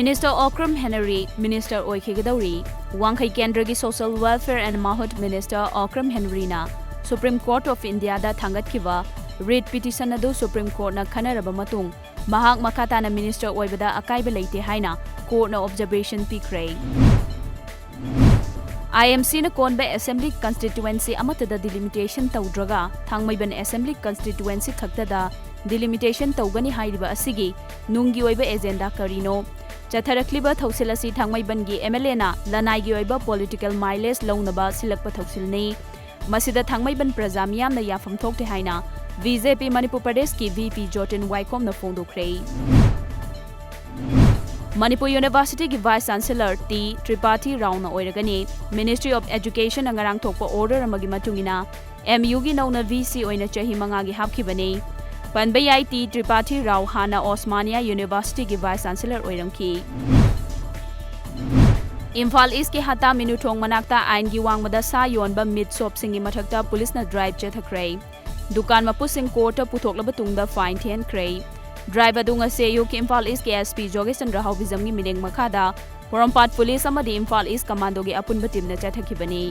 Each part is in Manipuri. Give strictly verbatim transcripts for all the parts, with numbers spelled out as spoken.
Minister Okram Henry Minister ꯑꯣꯏꯈꯤꯒꯗꯧꯔꯤ꯫ ꯋꯥꯡꯈꯩ ꯀꯦꯟꯗ꯭ꯔꯒꯤ Social Welfare and Mahut Minister Okram Henryꯅ Supreme Court of Indiaꯗ ꯊꯥꯡꯒꯠꯈꯤꯕ writ petition ꯑꯗꯨ Supreme Courtꯅ ꯈꯟꯅꯔꯕ ꯃꯇꯨꯡ, ꯃꯍꯥꯛ ꯃꯈꯥ ꯇꯥꯅ Minister ꯑꯣꯏꯕꯗ ꯑꯀꯥꯏꯕ ꯂꯩꯇꯦ ꯍꯥꯏꯅ Courtꯅ observation ꯄꯤꯈ꯭ꯔꯦ꯫ IMCꯅ ꯀꯣꯟꯕ Assembly Constituency ꯑꯃꯠꯇꯗ delimitation ꯇꯧꯗ꯭ꯔꯒ ꯊꯥꯡꯃꯩꯕꯟ Assembly Constituency ꯈꯛꯇꯗ delimitation ꯇꯧꯒꯅꯤ ꯍꯥꯏꯔꯤꯕ ꯑꯁꯤꯒꯤ ꯅꯨꯡꯒꯤ ꯑꯣꯏꯕ agenda ꯀꯔꯤꯅꯣ? ꯆꯠꯊꯔꯛꯂꯤꯕ ꯊꯧꯁꯤꯜ ꯑꯁꯤ ꯊꯥꯡꯃꯩꯕꯟꯒꯤ MLAꯅ ꯂꯅꯥꯏꯒꯤ ꯑꯣꯏꯕ political mileage ꯂꯧꯅꯕ ꯁꯤꯜꯂꯛꯄ ꯊꯧꯁꯤꯜꯅꯤ꯫ ꯃꯁꯤꯗ ꯊꯥꯡꯃꯩꯕꯟ ꯄ꯭ꯔꯖꯥ ꯃꯤꯌꯥꯝꯅ ꯌꯥꯐꯝ ꯊꯣꯛꯇꯦ ꯍꯥꯏꯅ BJP ꯃꯅꯤꯄꯨꯔ ꯄ꯭ꯔꯗꯦꯁꯀꯤ VP ꯖꯣꯇꯤꯟ ꯋꯥꯏꯈꯣꯝꯅ ꯐꯣꯡꯗꯣꯛꯈ꯭ꯔꯦ꯫ ꯃꯅꯤꯄꯨꯔ Universityꯒꯤ Vice Chancellor ꯇꯤ ꯇ꯭ꯔꯤꯄꯥꯊꯤ ꯔꯥꯎꯅ ꯑꯣꯏꯔꯒꯅꯤ꯫ Ministry of Educationꯅ ꯉꯔꯥꯡ ꯊꯣꯛꯄ order ꯑꯃꯒꯤ ꯃꯇꯨꯡ ꯏꯟꯅ MUꯒꯤ ꯅꯧꯅ VC ꯑꯣꯏꯅ ꯆꯍꯤ ꯃꯉꯥꯒꯤ ꯍꯥꯞꯈꯤꯕꯅꯤ꯫ ꯄꯟꯕ ꯌꯥꯏ, ꯇꯤ ꯇ꯭ꯔꯤꯄꯥꯊꯤ ꯔꯥꯎ ꯍꯥꯟꯅ Osmania Universityꯒꯤ Vice Chancellor ꯑꯣꯏꯔꯝꯈꯤ꯫ ꯏꯝꯐꯥꯜ Eastꯀꯤ ꯍꯠꯇꯥ ꯃꯤꯅꯨꯊꯣꯡ ꯃꯅꯥꯛꯇ ꯑꯥꯏꯟꯒꯤ ꯋꯥꯡꯃꯗ ꯁꯥ ꯌꯣꯟꯕ meat shopꯁꯤꯡꯒꯤ ꯃꯊꯛꯇ ꯄꯨꯂꯤꯁꯅ drive ꯆꯠꯊꯈ꯭ꯔꯦ꯫ ꯗꯨꯀꯥꯟ ꯃꯄꯨꯁꯤꯡ courtꯇ ꯄꯨꯊꯣꯛꯂꯕ ꯇꯨꯡꯗ fine ꯊꯤꯍꯟꯈ꯭ꯔꯦ꯫ Drive ꯑꯗꯨ ꯉꯁꯤ ꯑꯌꯨꯛ ꯏꯝꯐꯥꯜ Eastꯀꯤ SP ꯖꯣꯒꯦꯁꯟꯗ꯭ꯔ ꯍꯥꯎꯕꯤꯖꯝꯒꯤ ꯃꯤꯠꯌꯦꯡ ꯃꯈꯥꯗ ꯄꯣꯔꯣꯝꯄꯥꯠ ꯄꯨꯂꯤꯁ ꯑꯃꯗꯤ ꯏꯝꯐꯥꯜ East Commandoꯒꯤ ꯑꯄꯨꯟꯕ teamꯅ ꯆꯠꯊꯈꯤꯕꯅꯤ꯫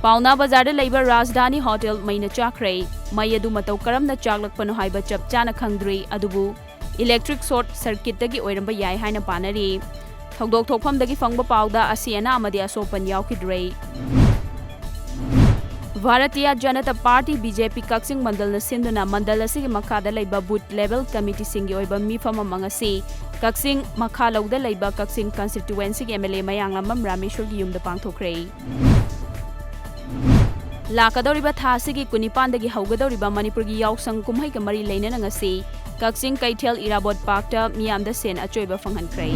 ꯄꯥꯎꯅꯥ ꯕꯖꯥꯔꯗ ꯂꯩꯕ ꯔꯥꯖꯙꯥꯅꯤ Hotel ꯃꯩꯅ ꯆꯥꯛꯈ꯭ꯔꯦ꯫ ꯃꯩ ꯑꯗꯨ ꯃꯇꯧ ꯀꯔꯝꯅ ꯆꯥꯛꯂꯛꯄꯅꯣ ꯍꯥꯏꯕ ꯆꯞ ꯆꯥꯅ ꯈꯪꯗ꯭ꯔꯤ, ꯑꯗꯨꯕꯨ electric short circuitꯇꯒꯤ ꯑꯣꯏꯔꯝꯕ ꯌꯥꯏ ꯍꯥꯏꯅ ꯄꯥꯅꯔꯤ꯫ ꯊꯧꯗꯣꯛ ꯊꯣꯛꯐꯝꯗꯒꯤ ꯐꯪꯕ ꯄꯥꯎꯗ ꯑꯁꯤ ꯑꯅꯥ ꯑꯃꯗꯤ ꯑꯁꯣꯛꯄꯟ ꯌꯥꯎꯈꯤꯗ꯭ꯔꯦ꯫ ꯚꯥꯔꯇꯤꯌꯥ ꯖꯅꯇꯥ ꯄꯥꯔꯇꯤ, BJP, ꯀꯛꯆꯤꯡ ꯃꯟꯗꯜꯅ ꯁꯤꯟꯗꯨꯅ ꯃꯟꯗꯜ ꯑꯁꯤꯒꯤ ꯃꯈꯥꯗ ꯂꯩꯕ booth level committeeꯁꯤꯡꯒꯤ ꯑꯣꯏꯕ ꯃꯤꯐꯝ ꯑꯃ ꯉꯁꯤ ꯀꯛꯆꯤꯡ ꯃꯈꯥꯂꯧꯗ ꯂꯩꯕ ꯀꯛꯆꯤꯡ constituencyꯒꯤ MLA ꯃꯌꯥꯡꯂꯥꯝꯕꯝ ꯔꯥꯃꯦꯁꯣꯔꯒꯤ ꯌꯨꯝꯗ ꯄꯥꯡꯊꯣꯛꯈ꯭ꯔꯦ꯫ ꯂꯥꯛꯀꯗꯧꯔꯤꯕ ꯊꯥ ꯑꯁꯤꯒꯤ ꯀꯨꯟꯅꯤꯄꯥꯟꯗꯒꯤ ꯍꯧꯒꯗꯧꯔꯤꯕ ꯃꯅꯤꯄꯨꯔꯒꯤ ꯌꯥꯎꯁꯪ ꯀꯨꯝꯍꯩꯒ ꯃꯔꯤ ꯂꯩꯅꯅ ꯉꯁꯤ ꯀꯛꯆꯤꯡ ꯀꯩꯊꯦꯜ ꯏꯔꯥꯕꯣꯠ ꯄꯥꯔꯛꯇ ꯃꯤꯌꯥꯝꯗ ꯁꯦꯟ ꯑꯆꯣꯏꯕ ꯐꯪꯍꯟꯈ꯭ꯔꯦ꯫